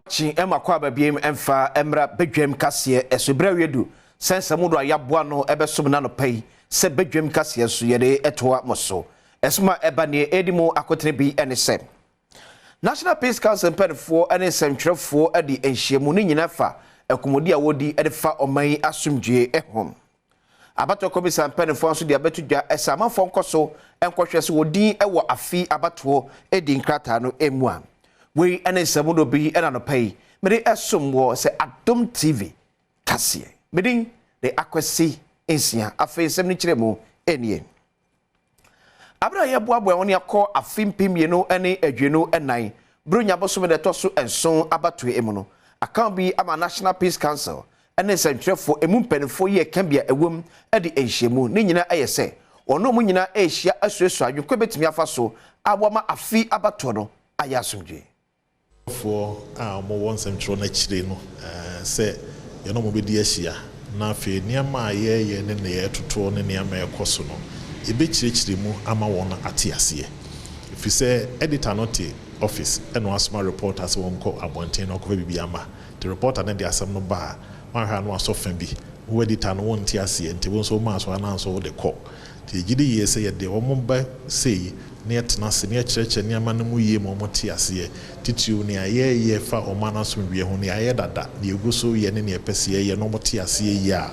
Kyi ɛma kɔ aba biem ɛmfa ɛmmra badwam kaseɛ ɛso berɛ awie du sɛ nsɛm do a yɛaboa no ɛbɛsom no anɔpa yi sɛ badwam kaseɛ so yɛde ɛtoa mo so. Ɛsom a ɛba neɛ ɛdi mu akotene bi ɛne sɛ National Peace Council mpanimfoɔ ne nsɛmtwerɛfoɔ de nhyiamu ne nyinaa fa akumodi a wɔdi de fa ɔman yi asomdwie ho. Abatoɔ kɔmisa mpanimfoɔ nso de abɛto dwa sɛ amanfoɔ nkɔ so nkɔhwɛ sɛ wɔdin wɔ afi abatoɔ di nkrataa no mu a. Wei ne nsɛm no bi na anɔpa yi mede ɛsom wɔ sɛ Adom TV kaseɛ. Medin de Akwasi Nsia. Afei nsɛm no kyerɛ mu nie. Abere a yɛboaboa wɔn akɔ afe 2024 Buronya bosome da ɛtɔ so 7 abatoɔ mu no, account bi ama National Peace Council ne nsɛntwerɛfoɔ emu mpanimfoɔ yi ɛka bi a ɛwɔ de nhyiamu ne nyinaa ɛyɛ sɛ wɔn a wɔn nyinaa ɛrehyia asuasua adwene kwan bɛtumi afa so aboa ma afe abatoɔ no ayɛ asomdwe. Foɔ a wɔwɔ nsɛmtwerɛ no akyire no sɛ yɛne wɔn bɛdi ahyia na afei nneɛma a yɛreyɛ ne nea yɛtotoɔ ne nneɛma a ɛkɔ so no, yɛbɛkyerɛkyerɛ mu ama wɔn ate aseɛ. Ɛfiri sɛ editor no te office ɛna wasoma reporter sɛ wɔnkɔ abɔnten na ɔkɔfa biribi ama. Nti reporter no de asɛm no ba a, wanhwɛ a na wasɔ fa bi. Wo editor no wonte aseɛ nti wo nso womaa so anaa nso wode kɔ. Nti yɛgye di yie sɛ yɛde wɔn ba sei na yɛtena ase na yɛkyerɛkyerɛ nneɛma no mu yie ma wɔn te aseɛ. Titiriw nea yɛreyɛ fa ɔman asomdwie ho, nea ayɛ dada, nea egu so yɛ ne nea ɛpɛ sɛ yɛyɛ na wɔn te aseɛ yie a,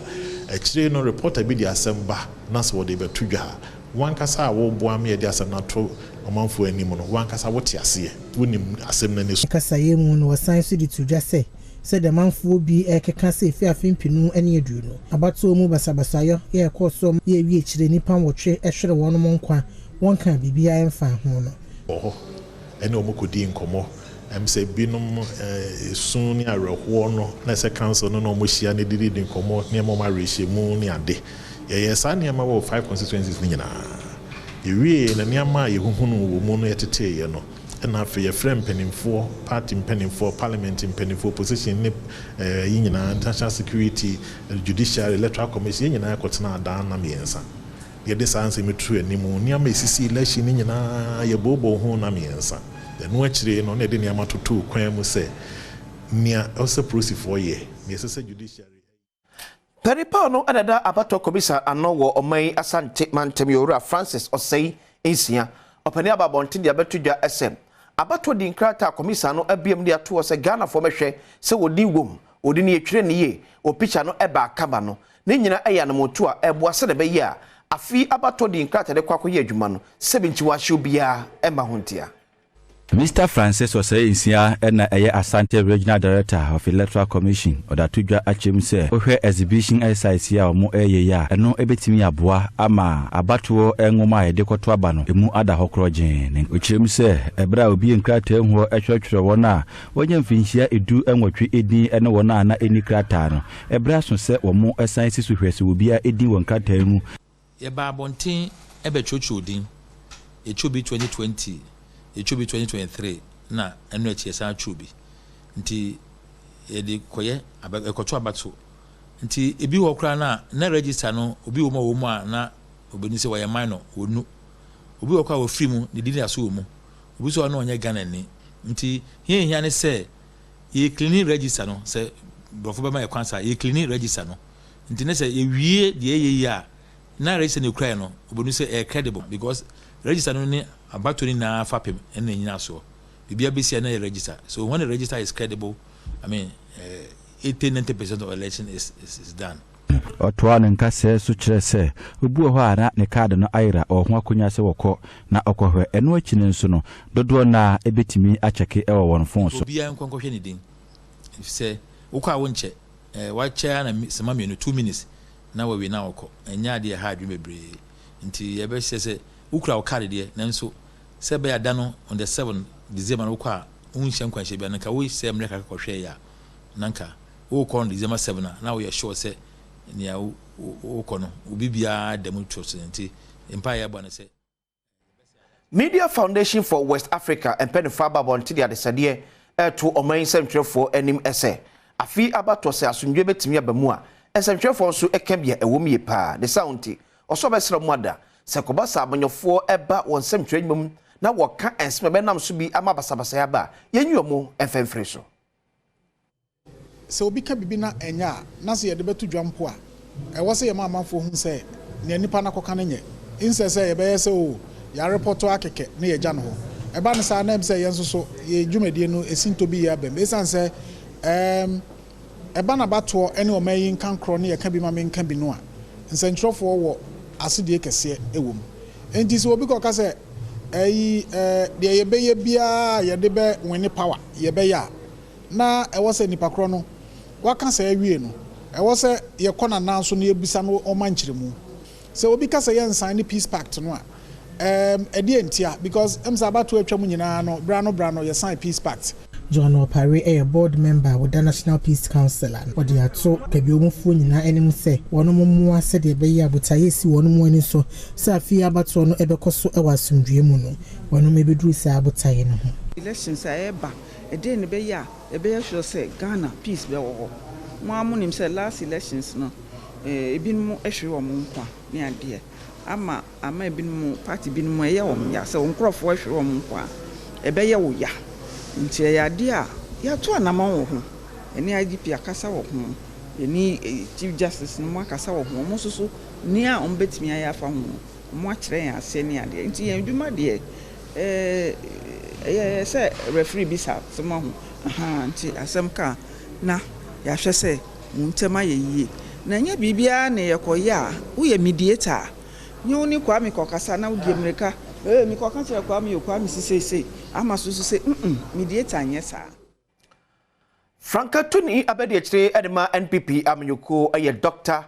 akyire no reporter bi de asɛm ba na sɛ wɔde bɛto dwa a, wankasa a wɔreboa ma yɛde asɛm no ato ɔmanfoɔ anim no, wankasa wote aseɛ, wonim asɛm no ani so. Kasaeɛ mu no, wɔsan so de to dwa sɛ sɛdeɛ amanfoɔ bi ɛkeka sɛ efi afe 2020 abatoɔ mu basabasayɔ yɛ ɛkɔɔ so yɛ ewie akyire nnipa 8 ɛhwere wɔn nkwa, wɔnka biribiara mfa ho no. Wɔ hɔ ɛne wɔn kɔdi nkɔmmɔ sɛ binom esu ne awerɛhoɔ no na ɛsɛ council no na wɔn ahyia ne didi di nkɔmmɔ nneɛma wɔn awerɛhyɛmu ne ade. Yɛyɛ saa nneɛma wɔ five constituencies no nyinaa. Yɛwie na nneɛma a yɛhuhunu wɔ mu no yɛteteeɛ no, ɛna afei yɛfrɛ mpanimfoɔ, party mpanimfoɔ, parliament mpanimfoɔ, opposition ne yi nyinaa, international security, judiciary, electoral commission, yɛn nyinaa kɔtena adan na 3. Yɛde saa nsɛm tu anim, nneɛma esisi election ne nyinaa yɛbooboo ho na 3. Ɛno akyire no na yɛde nneɛma totoo kwan mu sɛ nea ɛwɔ sɛ polisifoɔ yɛ, nea ɛsɛ sɛ judiciary. Panipa no ɛna da abatoɔ kɔmisa ano wɔ ɔman yi Asante mantam yɛ Owura Francis Ɔsɛe Nsia. Ɔpanin aba abɔnten de abɛto dwa ɛsɛ abatoɔ di nkrataa kɔmisa no abiam de ato hɔ sɛ Ghanafoɔ mɛhwɛ sɛ wɔdi wom, wɔdi ne yɛtwerɛ ne yie wɔ pikya no ɛba akaba no ne nyinaa ɛyɛ anamoto a ɛboa sɛ ne bɛyɛ a afe abatoɔ di nkrataa de kɔ akɔyɛ adwuma no sɛbi nkyi wɔahyɛ obiara ɛma ho ntia. Mr. Francis Osei Nsia ɛna ɛyɛ Asante Regional Director of Electoral Commission. Ɔda to dwa akyerɛ mu sɛ wohwɛ exhibition exercise yi a wɔn ɛreyɛ yi a, ɛno ɛbɛtumi aboa ama abatoɔ nwoma a yɛde kɔto aba no emu ada hɔ korɔ gyee. Ɔkyerɛ mu sɛ ɛberɛ a obi nkrataa hu hɔ ɛtwerɛtwerɛ wɔn a wɔanya mfinhyia 18 edin ne wɔn a na ɛni krataa no, ɛberɛ aso sɛ wɔn ɛsan si so hwɛ sɛ obiara edin wɔ nkrataa mu. Yɛba abɔnten ɛbɛtwerɛtwerɛ din, yɛtwerɛ bi 2020, yɛtwerɛ bi 2023, na ɛno akyi yɛsan atwerɛ bi. Nti yɛde kɔyɛ ɛkɔto abato. Nti ebi wɔ koraa na register no obi wɔ mu a wɔ mu a na obɛni sɛ wɔyɛ minor wɔnu. Obi wɔ koraa wɔfiri mu ne din da so wɔ mu. Obi nso wɔ na ɔnyɛ Ghana ni. Nti hia hia ne sɛ yɛ clean register no, sɛ borɔfo bɛma yɛ kwan saa yɛ clean register no. Nti ne sɛ yɛwie deɛ ɛyɛ yi a na register no ekura yɛ no, obɛnu sɛ ɛyɛ credible because register no ne abato no nyinaa fapem ɛna ɛnyina soɔ. Biribiara bɛsi a na yɛ register. So when the register is credible, I mean, 80-90% of election is done. Ɔtoa ne nkasɛɛ so kyerɛ sɛ obi wɔ hɔ a na ne kaade no ayera, ɔwɔ ho akonnwa sɛ wɔkɔ na ɔkɔhwɛ. Ɛno akyi no nso no, dodoɔ no a ɛbɛtumi akyɛke ɛwɔ wɔn phone so. Obiara nkɔ nkɔhwɛ ne din sɛ wokɔ a wonkyɛ wakyɛ na sema 2, 2 minutes na wawie na wɔkɔ. Ɛnyɛ adeɛ ɛha adwene bebree. Nti yɛbɛhyɛ sɛ wokura wo card deɛ, nanso sɛ ɛbɛyɛ ada no on the 7 December no wokɔ a wonhyɛ nkwanhyɛ bia no nka wohyɛ mmerɛ kakra kɔhwɛ yɛ a na nka wokɔ on December 7 a na woyɛ sure sɛ nea wokɔ no obi biara da mu to so. Nti mpa yɛ bɔ no sɛ Media Foundation for West Africa mpanimfoɔ aba abɔnten de adesadeɛ ɛto ɔman nsɛntwerɛfoɔ anim ɛsɛ afi abatoɔ sɛ asomdwe bɛtumi aba mu a, nsɛntwerɛfoɔ nso ɛka bia ɛwɔ mu yie paa. Ne sa nti ɔsɔ bɛsrɛ mu ada sɛ kɔba sɛ abanyɔfoɔ ɛba wɔn nsɛntwerɛ nnwuma mu na wɔka nsɛm a ɛbɛnam so bi ama basabasa aba a, yɛnyi wɔn mfɛmfiri so. Sɛ obi ka biribi na ɛnyɛ a, na sɛ yɛde bɛto dwa mpo a, ɛwɔ sɛ yɛma amanfoɔ hu sɛ nea nipa no akɔka no nyɛ. Nsɛ sɛ yɛbɛyɛ sɛ oo, yɛarepɔtɔ ara kɛkɛ na yɛagya no hɔ. Ɛba no saa a, na ɛm sɛ yɛn nso so yɛn dwumadie no sintɔ bi reyɛ aba mu. Ɛsiane sɛ ɛɛm ɛba no abatoɔ ne ɔman yi nkankorɔ ne yɛka bi ma menka bi no a, nsɛntwerɛfoɔ wɔ asodie kɛseɛ wɔ mu. Enti sɛ obi kɔka sɛ ɛyi ɛɛ deɛ yɛbɛyɛ biara a yɛde bɛ wene power yɛbɛyɛ a, na ɛwɔ sɛ nipa korɔ no waka saa awie no, ɛwɔ sɛ yɛkɔ n'anan so na yɛbisa no ɔma nkyerɛmu. Sɛ obi ka sɛ yɛnsan ne peace pact no a, ɛɛm ɛdeɛn ntia? Because ɛm sɛ abatoɔ a atwa mu nyinaa no, berɛ ano berɛ ano yɛsan peace pact. John Opare yɛ board member a ɔda National Peace Council ano. Ɔde ato Kabiomfoɔ nyinaa anim sɛ wɔnom mmoa sɛdeɛ ɛbɛyɛ a botaeɛ a ɛsi wɔnom ani so sɛ afe yi abatoɔ no bɛkɔ so wɔ asomdwoeɛ mu no, wɔnom bɛduru saa botaeɛ no ho. Elections a ɛreba Ɛdeɛn na ɛbɛyɛ a ɛbɛyɛ sure sɛ Ghana peace bɛwɔ hɔ? Mo ara monim sɛ last elections no ebinom hwere wɔn nkwa ne adeɛ ama ama ebinom party binom ɛyɛ wɔn ya sɛ wo nkorɔfoɔ hwere wɔn nkwa a ɛbɛyɛ wo ya nti ɛyɛ adeɛ a yɛato anamɔn wɔ ho yɛne IGP akasa wɔ ho yɛne Chief Justice nom akasa wɔ ho wɔn nso so nea wɔn bɛtumi ayɛ afa ho no Wɔakyerɛ yɛn aseɛ ne adeɛ nti yɛn adwuma deɛ ɛyɛ sɛ referee bisa sɛ moahu ahaa nti asɛm ka a na yɛahwɛ sɛ mo ntam ayɛ yie na ɛnyɛ biribiara na yɛkɔyɛ a woyɛ mediator a nye wo ne Kwame kɔkasa na wodi mmirika ee mekɔka kyerɛ Kwame o Kwame si seisei ama so so sei mm mediator nyɛ saa. Frankatoni abadiakyire de ma NPP amanyɔkuo yɛ Dɔkta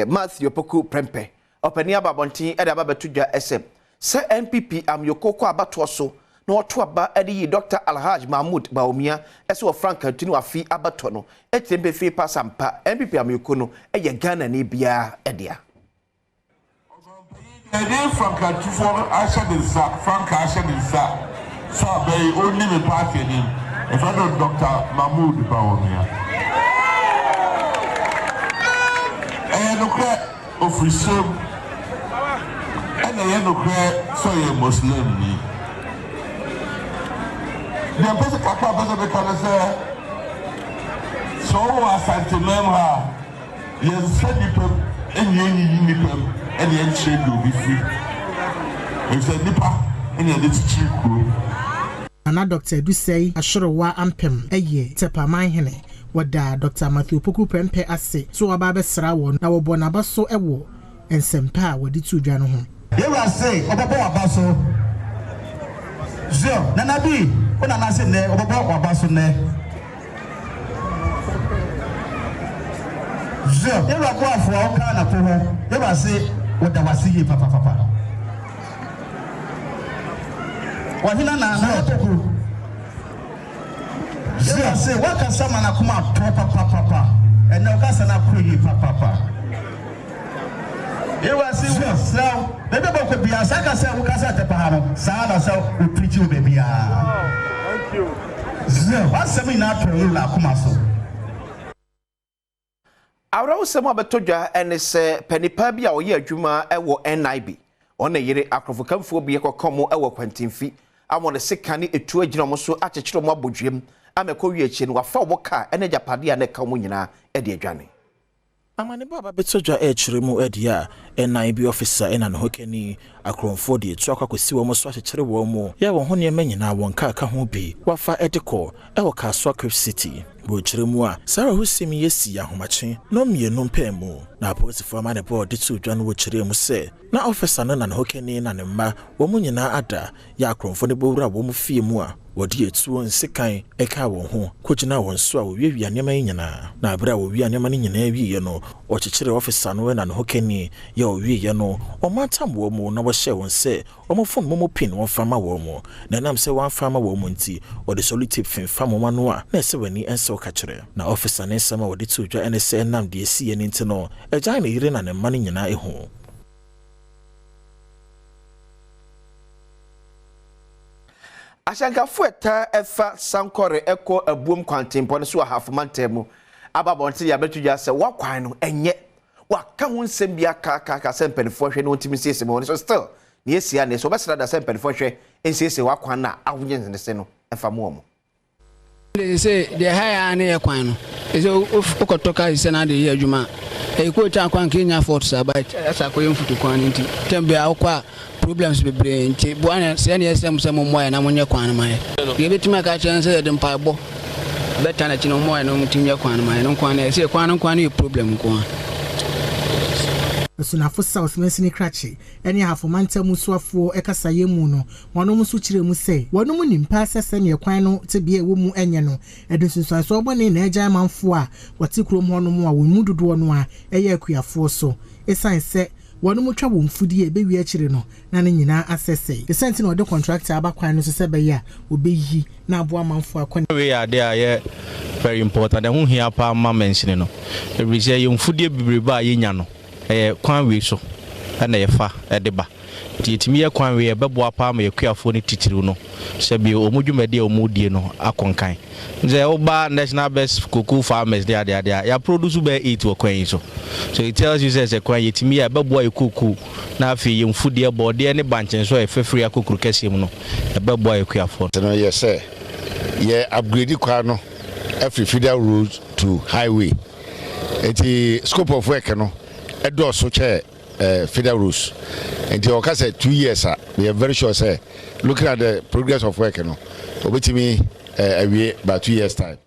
Matthew Opoku Prempeh. Ɔpanin aba abɔnten de aba abɛto dwa sɛ, sɛ NPP amanyɔkuo kɔ abatoɔ so na wɔto aba de yi Dɔkta Alhaj Mahmood Bawumia sɛ wɔ frankatoni wɔ afe abatoɔ no kyerɛ pefee paa sɛ ampa NPP amanyɔkuo no yɛ Ghanani biara dea. Ɔmampanyin deɛ ɛde frankatufoɔ no ahyɛ ne nsa, frankaa ahyɛ ne nsa sɛ abɛ yi ɔnni me party anim, yɛfrɛ no Dɔkta Mahmood Bawumia. Ɛyɛ nokorɛ ɔfiri serem, ɛna ɛyɛ nokorɛ sɛ ɔyɛ Muslimni. Deɛ mpɛ sɛ kakra mpɛ sɛ meka ne sɛ, sɛ ɔwɔ Asanteman ha a, Yɛnsesa nnipa mu ne yɛnyiyi nnipa mu ne yɛnkyerɛ deɛ obi firi, efisɛ nnipa na yɛde kyekyere kuro. Nana Dɔkta Adusei Ahwerewa Ampem yɛ Tepa Manhene. Wɔda Dɔkta Matthew Opoku Prempeh ase sɛ waba abɛsra wɔn na wɔbɔ n'aba so wɔ nsɛmpa a wɔde too dwa no ho. Yɛwura se ɔbɛbɔ w'aba so. Zio, Nana bi, wo nana se nnɛ ɔbɛbɔ w'aba so nnɛ. Zio, Yɛwura Boafo a woka anapo ho, yɛwura se wɔda w'ase yie papapapa. Ɔhene Nana, Nana Poku. Zio se woakasa ma n'akoma atɔ papapapa. Ɛnnɛ wokasa no akɔ yie papapa. Yehowa se mesrɛ wo, baabi a wobɛkɔ biara, saa kasa a wokasa Atepa ha no, saa ara na sɛ wo preachi wɔ baabiara. Zio, w'asɛm nyinaa tɔ Yehowa akoma so. Awerɛhosɛm a abɛtɔ dwa ne sɛ panipa bi a ɔyɛ adwuma wɔ NIB, ɔne ne yere akorɔfokamfoɔ bi akɔka wɔn wɔ kwantemfi ama wɔde sekan ne etuo agyina wɔn so akyekyere wɔn abodwoeɛm ama ɛkɔwie akyire no wɔafa wɔn kaa ne agyapadeɛ a na ɛka wɔn nyinaa de adwane. Amanebɔ a babɛtɔ dwa rekyerɛ mu adi a NIB ɔfisa na ne hokani, akorɔmfoɔ de etuo akɔ akɔsi wɔn so akyekyere wɔn mu, yɛ wɔn ho nneɛma nyinaa wɔn kaa ka ho bi wɔafa de kɔ wɔ Kasoa Cape City. Wɔ kyerɛ mu a, saa awerɛhosɛm yi asi ahomakye nnɔnmienu mpaamu, na apolisifoɔ amanebɔ a wɔde too dwa no wɔ kyerɛɛ mu sɛ na ɔfisa no na ne hokani na ne mma wɔn nyinaa ada yɛ akorɔmfoɔ no bɔ wuraa wɔn fie mu a wɔde atuo nsekan kaa wɔn ho kɔgyinaa wɔn so a wɔwiawia nneɛma yi nyinaa. Na berɛ a wɔwiaa nneɛma no nyinaa wieeɛ no, wɔkyekyeree ɔfisa no na ne hokani yɛ ɔwieeɛ no, wɔmantam wɔn mu na wɔhyɛɛ wɔn sɛ wɔmfon momo pin wɔmfa mma wɔn. Na ɛnam sɛ wɔamfa amma wɔn nti, wɔde sɔlotip femfam wɔn ano a na ɛsɛ w'ani nsɛ wo ka kyerɛ. Na ɔfisa no nsɛm a wɔde too dwa ne sɛ ɛnam deɛ ɛsiiɛ no nti no, agyae ne yere na ne mma no nyinaa hu. Ahyɛnkafo a ɛtaa fa Sankore kɔ Abuom kwantempɔn no so wɔ Ahafo mantam mu aba abɔnten de abɛto dwa sɛ wɔn kwan no nyɛ. Wɔaka ho nsɛm bi akaakaaka sɛ mpanimfoɔ nhwɛ na wɔntumi nsiesie ma wɔn so still nea esi ara ne sɛ wɔbɛsrɛ da sɛ mpanimfoɔ nhwɛ nsiesie wɔn akwan no a awonye no se no mfa mmoa wɔn. Sɛ deɛ ɛha yɛ ara ne yɛ kwan no, sɛ wokɔtɔ kaa sɛ na ade yɛ adwuma a, ɛyɛ kootu akwan nka ɛnya fault saa, but ɛsɛ akɔyɛ mfutu kwan no nti, tɛm biara wokɔ a problems bebree nti boa na sɛ ɛne ɛsɛ mo sɛ mommoa yɛ na monyɛ kwan no ma yɛ. Deɛ yɛbɛtumi aka akyerɛ no sɛ yɛde mpaebɔ bɛta n'akyi na ɔmmoa yɛ na ɔmutumi nyɛ kwan no ma yɛ no nko ara na ɛsɛ kwan no nko ara no yɛ problem nko ara. Asunafo South mansini krakye ne Ahafo mantam mu soafoɔ kasaeɛ mu no, wɔnom nso kyerɛɛ mu sɛ, wɔnom nim paa sɛ sɛdeɛ kwan no tebea a ɛwɔ mu nyɛ no, ɛde nsunsuansoɔ bɔne na agyae amanfoɔ a wɔte kurom hɔnom a wɔn mu dodoɔ no ara yɛ akuafoɔ so, ɛsiane sɛ wɔnom twa wɔn mfudeɛ a ɛbɛwie akyire no na ne nyinaa asɛsɛe. Ne saa nti na wɔde kɔntrakta aba kwan no so sɛ ɛbɛyɛ a wɔbɛyi na aboa amanfoɔ akɔ. Wei yɛ adeɛ a ɛyɛ very important, ɛho hia paa ma mansini no, ɛfiri sɛ yɛn mfudeɛ bebrebe a yɛnya no, ɛyɛ kwan wei so na yɛfa de ba. Nti yɛtumi yɛ kwan wei a, ɛbɛboa paa ma yɛn akuafoɔ no titiriw no, sɛbi wɔn dwumadi a wɔredie no akɔ nkan. Sɛ woba National Best Cocoa Farmers ne adeade a, yɛaproduce bɛyɛ 8 wɔ kwan yi so. So it tells you sɛ sɛ kwan yi yɛtumi yɛ a, ɛbɛboa yɛn cocoa na afei yɛn mfudeɛ, bɔɔdeɛ ne bankye nso a yɛfa firi akɔ kuro kɛseɛ mu no, ɛbɛboa yɛn akuafoɔ no. No yɛ sɛ yɛ upgrade kwan no afiri feeder road to highway nti scope of work no ɛdɔɔso kyɛ feeder roads nti ɔka sɛ 2 years a, we are very sure sɛ looking at the progress of work no, obetumi awie by 2 years time.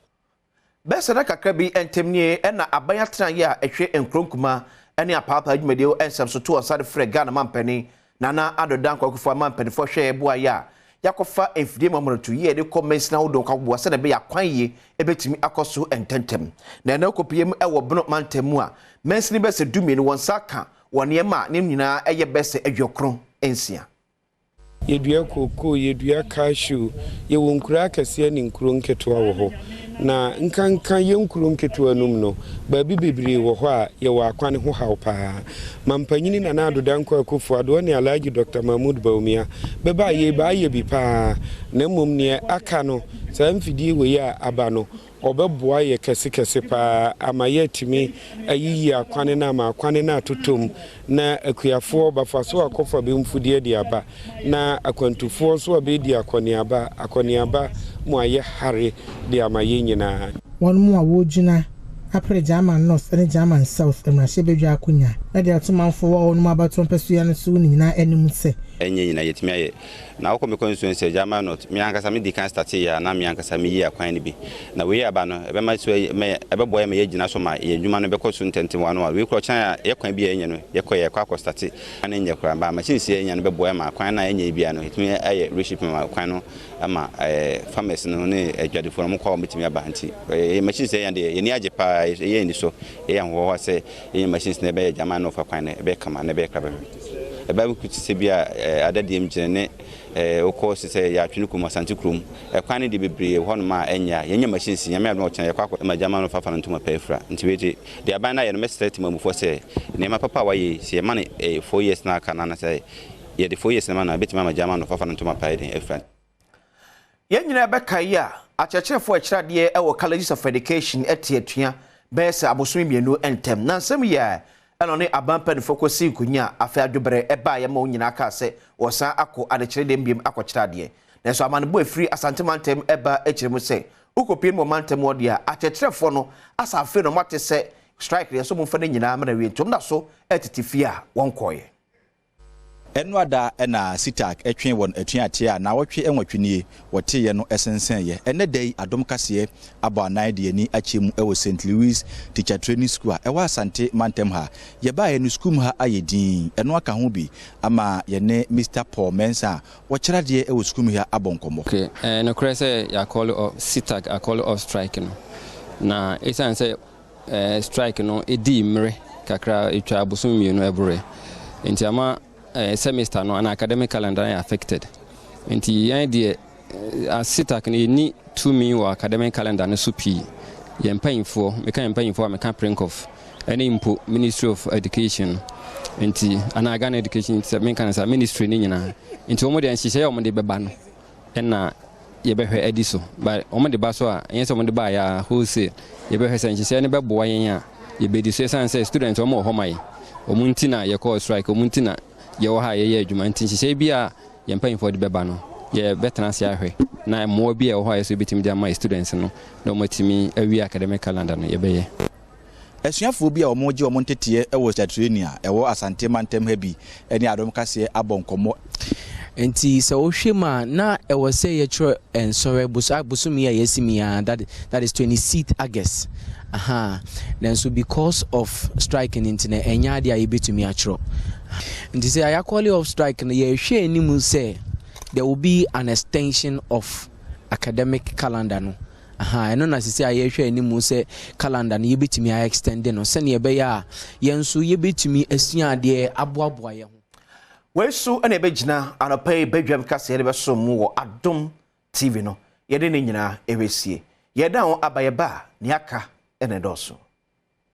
Bɛsɛ na kakra bi ntɛm nie ɛna aban atenaeɛ a ɛhwɛ nkuro nkuma ne apaapaa dwumadie nsɛm so to ɔsa de frɛ Ghana mampanin Nana Addo Dankwa Akufo ama mpanimfoɔ hwɛ boa yɛ a yɛakɔfa mfidie mɔmɔrɔto yie de kɔ mansini ahodoɔ nkɔaboa sɛdeɛ ɛbɛyɛ akwan yie ɛbɛtumi akɔ so ntɛntɛm. Na ɛna kɔpie mu ɛwɔ Bono mantam mu a, mansini bɛsɛ 12 wɔn nsa ka wɔ nneɛma a ne nyinaa ɛyɛ bɛsɛ 96. Yɛdua kookoo, yɛdua cashew. Yɛwɔ nkuro akɛseɛ ne nkuro nketewa wɔ hɔ. Na nkanka yɛn nkuro nketewa no mu no, baabi bebree wɔ hɔ a yɛwɔ akwan ho haw paa. Mampanyini Nana Addo Dankwa Akufo-Addo ne Alhaji Dr. Mahmood Bawumia bɛba a yɛba ayɛ bi paa. Na mmom neɛ aka no, saa mfidie wei a aba no, ɔbɛboa yɛ kɛsekɛse paa ama yɛatumi ayiyi akwane no ama akwane no atotɔ na akuafoɔ bafa so akɔfa bɛmfudeɛ de aba na akwantufoɔ nso a bɛdi akɔneaba akɔneaba mu ayɛ hare de ama yɛn nyinaa. Wɔn mu a wɔgyina apere Jaman North ne Jaman South mmarahyɛbadwa akonnwa de ato manfoɔ a wɔn abatoɔ mpɛsoa no so no nyinaa anim sɛ. Ɛnyɛ nyinaa yɛtumi ayɛ na wokɔ me constituency Jaman North, me ankasa me di kan start yɛ a na me ankasa me yi akwan no bi na wei aba no ɛbɛma so ɛbɛboa yɛ ma yɛgyina so ma yɛn adwuma no bɛkɔ so ntɛntɛm wɔ ano a wei korɔ kyɛn a yɛ kwan bi a ɛnyɛ no yɛkɔ yɛkɔ akɔ start no nyɛ koraa ba machine si ɛnya no bɛboa ma kwan no a ɛnyɛ bi a no yɛtumi ayɛ reshape ma kwan no ama farmers no ne adwadifoɔ no kɔ a wɔbɛtumi aba. Nti machines ɛnya deɛ, yɛni agye paa, ɛyɛ ani so, ɛyɛ ahohoahoa sɛ yɛnya machines na ɛbɛyɛ Jaman North kwan no ɛbɛyɛ kama na ɛbɛyɛ krabɛhwɛ. Ɛbɛyɛ te sɛ bi a adadeɛm gyina ne wokɔ sɛ yɛatwene kurom, Asante kurom ɛkwan no deɛ bebree wɔ hɔnom a ɛnyɛ a yɛnya machines. Nyame adom a ɔkyena yɛkɔ akɔ ma Jaman no fafa no ntoma pɛ afira. Nti wei de deɛ aban no ayɛ no, mɛsrɛ temamufoɔ sɛ nneɛma papa a wayɛ yi, sɛ yɛma no 4 years na aka no anasɛ yɛde 4 years no ma no a, ɛbɛtumi ama Jaman no fafa no ntoma pa yɛ afira. Yɛn nyinaa bɛka yi a akyerɛkyerɛfoɔ a ɛkyerɛ adeɛ wɔ Colleges of Education te atua bɛyɛ sɛ abosome 2 ntɛm na nsɛm yi a ɛna ɔne aban mpanimfoɔ kɔsi nkonnwa a afei adwoberɛ ɛbaeɛ ma wɔn nyinaa kaa sɛ wɔsan akɔ adekyerɛ dɛm biom akɔkyerɛ adeɛ. Nanso amanebɔ efiri Asante mantam ɛba akyerɛ mu sɛ wokɔpie no wɔ mantam hɔ deɛ a, akyerɛkyerɛfoɔ no asa afei na wɔate sɛ strike deɛ so momfa no nyinaa mmerɛ wie nti wɔn da so ɛtete fie a wɔnkɔɔeɛ. Ɛno ada ɛna CETAG ɛtwe wɔn atuateɛ a naawɔtwe 8 nie wɔteeɛ no ɛsensɛnyɛ. Ɛnɛ da yi, Adom Kaseɛ abɔ anan de ani akyɛ mu ɛwɔ St Louis Teacher Training School a ɛwɔ Asante mantam ha. Yɛbaeɛ no, sukuu mu ha ayɛ din. Ɛno aka ho bi ama yɛne Mr Paul Mensa a wɔkyerɛ adeɛ ɛwɔ sukuu mu ha abɔ nkɔmmɔ. Okay, nokorɛ sɛ yɛacall off, CETAG acall off strike no, na ɛsiane sɛ strike no ɛdii mmerɛ kakra, ɛtwa abosom 2 ɛborɛ nti ama semester no ana academic calendar yɛ affected. Nti yɛn deɛ as CETAG no, yɛnni tumi wɔ academic calendar no so pii. Yɛn mpanyinfoɔ, meka yɛn mpanyinfoɔ a, meka PRINCOF ɛne mpo Ministry of Education no nti anaa Ghana Education sɛ menka no sa ministry no nyinaa. Nti wɔn deɛ, nhyehyɛeɛ a wɔn de bɛba no ɛna yɛbɛhwɛ adi so, but wɔn de ba so a, ɛnyɛ sɛ wɔn de ba yɛ a wholesale. Yɛbɛhwɛ sɛ nhyehyɛeɛ no bɛboa yɛn a, yɛbɛdi so, ɛsiane sɛ students wɔn wɔ hɔ ma yɛn. Wɔn nti na yɛkɔɔ strike, wɔn nti na yɛwɔ ha a yɛyɛ adwuma. Nti nhyehyɛeɛ bi a yɛn mpanyinfoɔ de bɛba no. Yɛbɛtena ase ahwɛ na mmoa bi a ɛwɔ hɔ a yɛsɛ yɛbɛtumi de ama yɛ students no na wɔatumi awie academic calendar no, yɛbɛyɛ. Asuafoɔ bi a wɔregye wɔn nteteɛ wɔ Syatreni a ɛwɔ Asante mantam ha bi ne Adom Kaseɛ abɔ nkɔmmɔ. Nti sɛ wohwɛ mu a, na ɛwɔ sɛ yɛtwerɛ nsɔhwɛ bos bosome yi a yɛasi mu yi ara, that that is 26th August, ahaa, nanso because of strike no nti no, ɛnyɛ adeɛ a yɛbɛtumi atwerɛ. Nti sɛ yɛakɔle off strike no, yɛrehwɛ anim sɛ there will be an extension of academic calendar no. Ahaa, ɛno na sisi a yɛrehwɛ anim sɛ calendar no yɛbɛtumi a extend no sɛnea ɛbɛyɛ a yɛn nso yɛbɛtumi asua adeɛ aboaboa yɛn ho. Wei so na ɛbɛgyina anɔpa yi badwam kaseɛ de bɛsom mu wɔ Adom TV no. Yɛde ne nyinaa ɛresie. Yɛda ho aba yɛba a, nea aka na ɛdɔɔso.